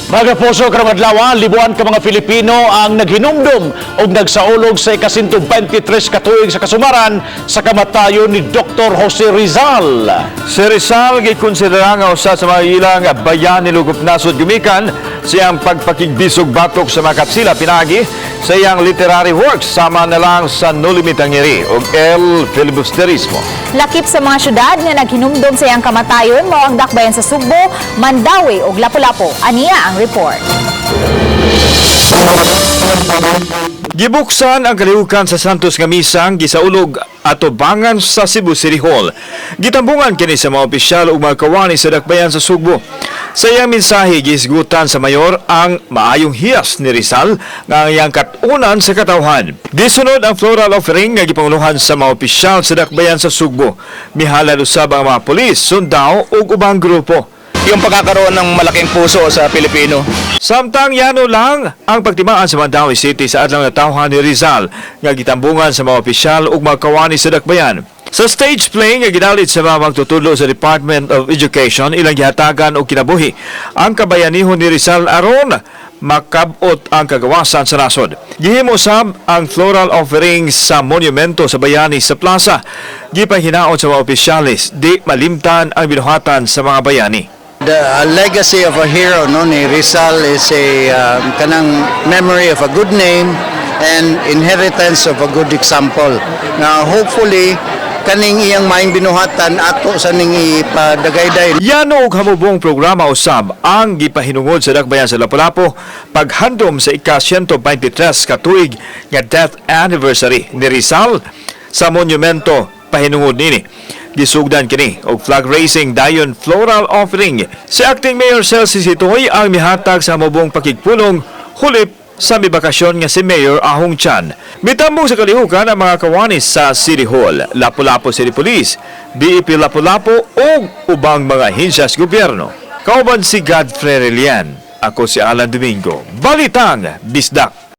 Mga kapuso, karong adlaw, libuan ka mga Filipino ang naghinumdum og nagsaulog sa ika-123 katuig sa kasumaran sa kamatayon ni Dr. Jose Rizal. Si Rizal gikonsidera nga usa sa mga ilang bayani lugop nasod gumikan sa iyang pagpakigbisog batok sa mga katsila pinaagi sa iyang literary works sama na lang sa Noli Me Tangere ug El Filibusterismo. Lakip sa mga syudad nga naghinumdom sa iyang kamatayon mao ang dakbayan sa Sugbo, Mandaue ug Lapu-Lapu. Aniya ang report. Gibuksan ang kalihukan sa Santos nga misang gisaulog atubangan sa Cebu City Hall. Gitambungan kini sa mga opisyal ug mga kawani sa dakbayan sa Sugbo. Sa iyang mensahe, gihisgutan sa mayor ang maayong hiyas ni Rizal nga ang iyang kat-unan sa katawhan. Gisunod ang floral offering nga gipanguluhan sa mga opisyal sa dakbayan sa Sugbo. Mihalad usab ang mga pulis, sundao ug ubang grupo. Yung pagkakaroon ng malaking puso sa Pilipino. Samtang yano lang ang pagtimaan sa Mandaue City sa adlaw natawhan ni Rizal nga gitambungan sa mga opisyal ug mga kawani sa dakbayan. Sa stage play nga ginalit sa mga magtutudlo sa Department of Education, ilang gihatagan og kinabuhi ang kabayanihon ni Rizal aron makabot ang kagawasan sa nasod. Gihimo sab ang floral offering sa monumento sa bayani sa plaza. Gipahinaot sa mga opisyales di malimtan ang binuhatan sa mga bayani. The legacy of a hero, no, ni Rizal is a kanang memory of a good name and inheritance of a good example. Now, hopefully, kaning iyang maayong binuhatan ato sa ning ipadagayday. Yano og hamubong programa usab ang gipahinungod sa dakbayan sa Lapu-Lapu paghandom sa ika-123 katuig nga death anniversary ni Rizal sa monumento pahinungod nini. Gisugdan kini og flag raising dayon floral offering. Si Acting Mayor Celsi Sitoy ang mihatag sa hamubong pakigpulong hulip sa mibakasyon nga si Mayor Ahong Chan. Mitambong sa kalihukan ang mga kawanis sa City Hall, Lapu-Lapu City Police, BEP Lapu-Lapu ug ubang mga ahensya sa gobyerno. Kauban si Godfrey Relian. Ako si Alan Domingo. Balitang Bisdak.